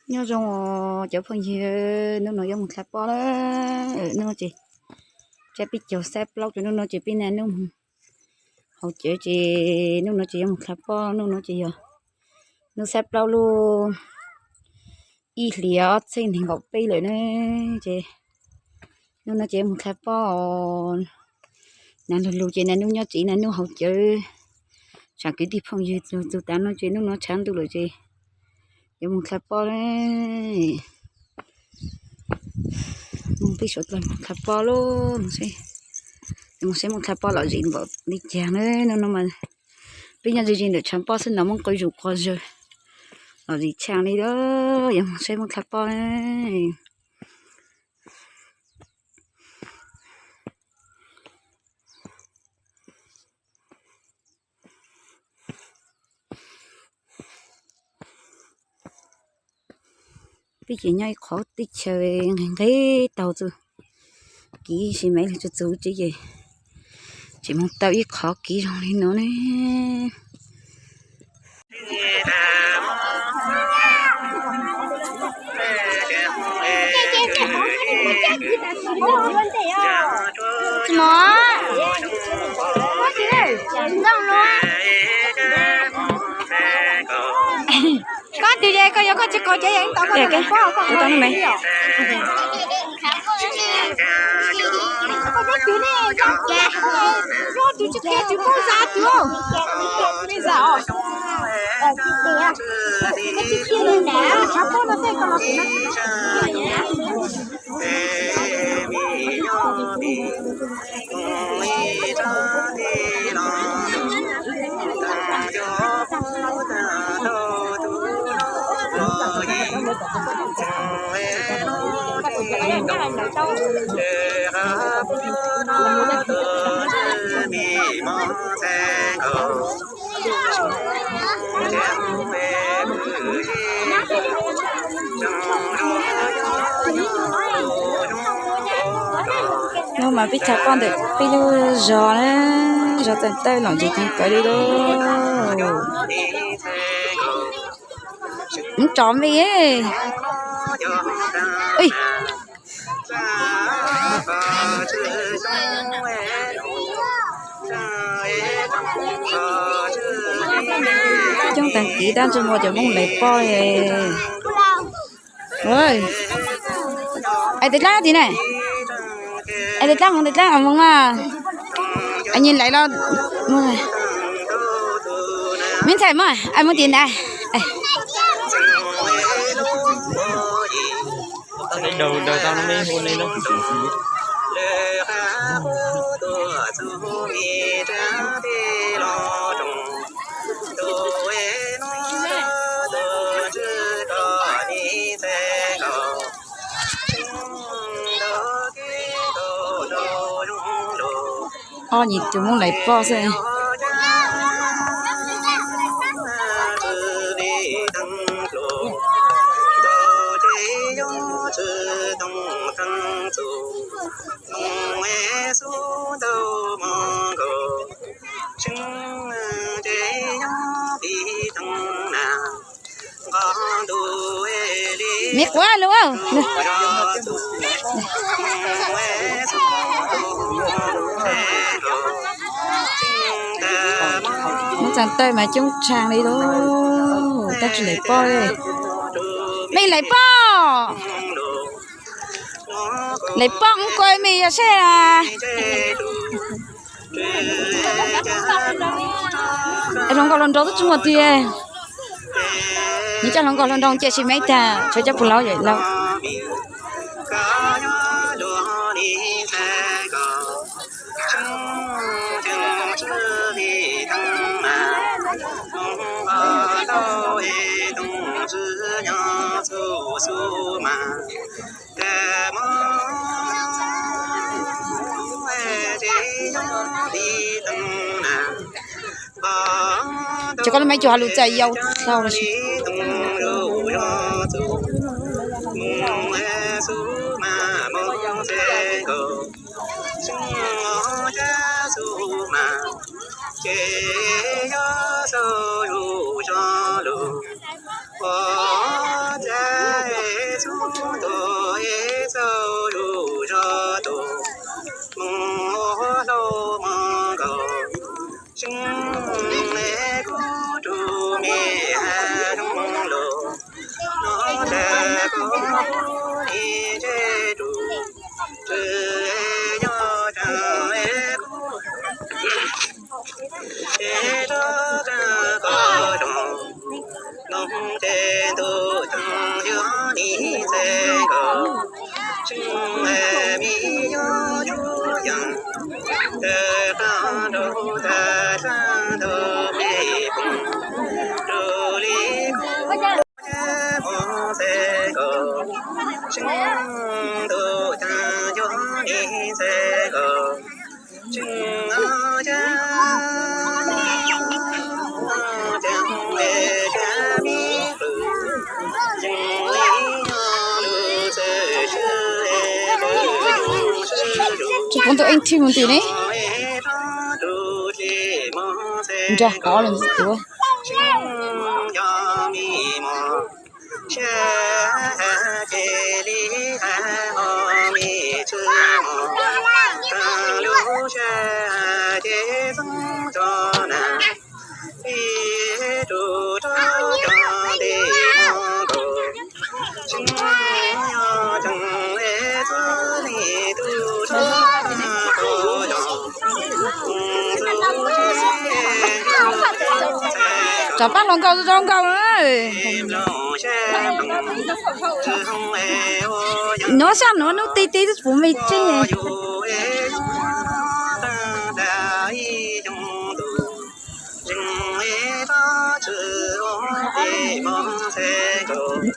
Nyob zoo os cov phooj ywg, hnub no yuav mus dlha poj lawm. Hnub no ces peb caug xab plaub ces hnub no ces peb niaj hnub mus haus cawv ces hnub no ces yuav mus dlha poj. Hnub no ces yog hnub xab plaub lub ib hlis ob txhiab nees nkaum peb lawm na. Ces hnub no ces yuav mus dlha poj. Nas lug lug ces nas hnub nyob tsev, nas hnub haus cawv. Tsam kwv tij phooj ywg txug tas no ces hnub no tshav ntuj lawm ces yuav mus dlha poj. Mus peb suav dlawg mus dlha poj lauj. Mus seb mus dlha poj lom zem npaum li cas na. Hnub no mas peb nyob ze ze ntawm tshav poj xwb no, Hmoob qw zus quas zawg lom zem tshaj li lauj. Yuav mus seb mus dlha poj. Peb ces nyob ib qhov teb chaws nqis nqis taug txug kev, sis mas ib leeg txug txug tsev ces tseem mus tau ib qhov kev zoo li no ne. Koj twg es koj yuav koj tsis kov ces yeej tau koj tau me. Hnub mas peb dlha poj ntawm peb lub zos na, zos Txaim Tawj lom zem tag kawg li lauj. Mus tso me. Coob tag kiv tab ntsej muag cov Hmoob lawv poj. Es tes dlaab tim na, es tes dlaab hmoov tes dlaab hmoov mas, nyi lawv los, me ntxhais mas mus tim ntawd. Ob nyuag tus Hmoob lawv poj xwb. Me quav lug. Hmoob Txaim Tawj mas coob tshaj li lauj, tab tsis lawv poj. Me lawv poj, lawv poj ub kua me yog seb. Hluas nkauj hluas nraug twb tsis muaj tiag. Nws coj hluas nkauj hluas nraug ces sis me tag tshuav cov pug laus yawm laus. Ces koj lub me cuag lus txais yau dhau los sis. Tus ib txauj zuj zog tus, mus ua hlau mus nkaus, tseeb kuv tus me hav zoov los, no tas kuv ib ntsej tus, tsis yog tseeb kuv ces rov qab koj zoo, noog ces ntuj teev yuav nim ntxeev nkaus, tseeb me yuav tsuj yees, tawg qab nraug tag sab ntug peb phooj, rau li kuv cab mos ntxeev nkaus, tseeb ntuj teev yuav nim ntxeev nkaus. Tsis pub tus eej thwj mus tim ne. Nrog qhov los ntxiv tuaj. Rov pab hluas nkauj zoo nkauj na. Nuav sab nuav nub ti ti tub puv me tseeb.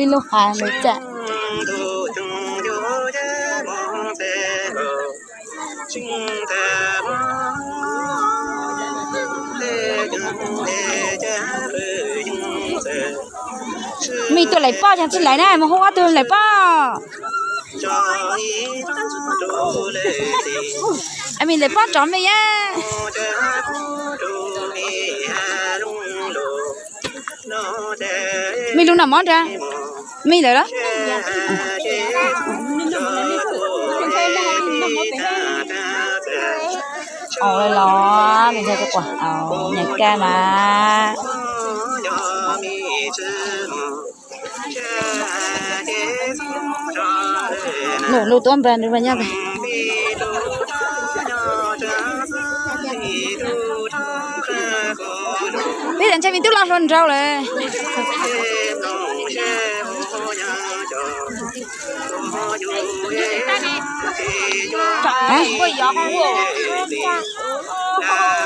Ib lub hav lawm cas. Mej tuaj lawm pob, yog tsis lawm na mus hu ob tug lawm pob. Mej lawm pob rov mej a. Mej lub noj mov nrag, mej lawm los. Los, nws yog tus quas nyam kab mas. Num num tuab npag nws mas nyob pem. Peb tas ntshe me tub los hluas nraug lawm.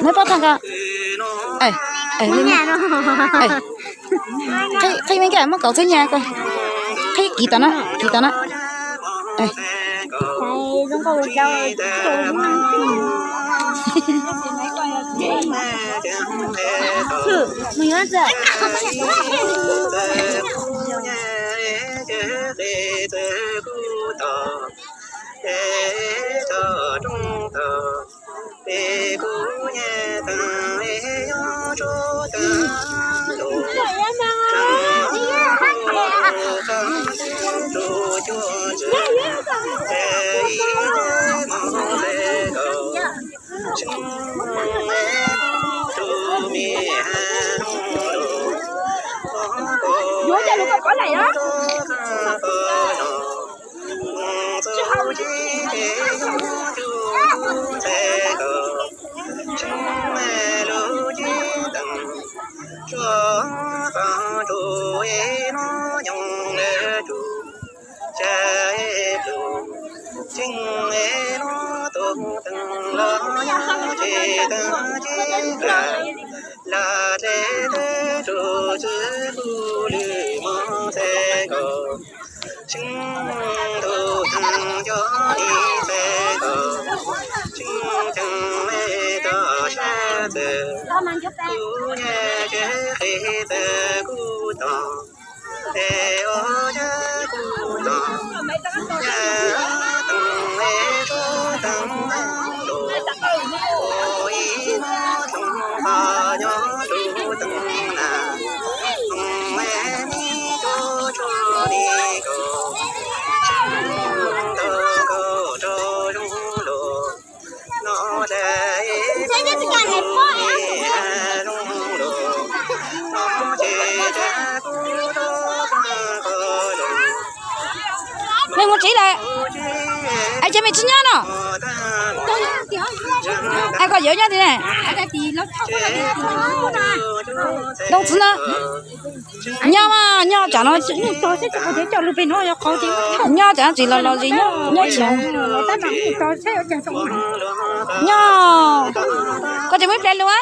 Neb pob tag ko. Qhib me nkaij muab kaum txhiab nyag ko. Qhib kiv tom no, kiv tom no. Yuav cov lus koj kov lawm os. Tsis lawm. Ai, ces me tsis nyob no. Ai, koj yuav nyob ti ne? Ntoo txiv no. Nyob mas nyob tsam no. Nyob tsam no tsis los los zis nyob, nyob tsis. Nyob. Koj tsis muaj ib pliag lus.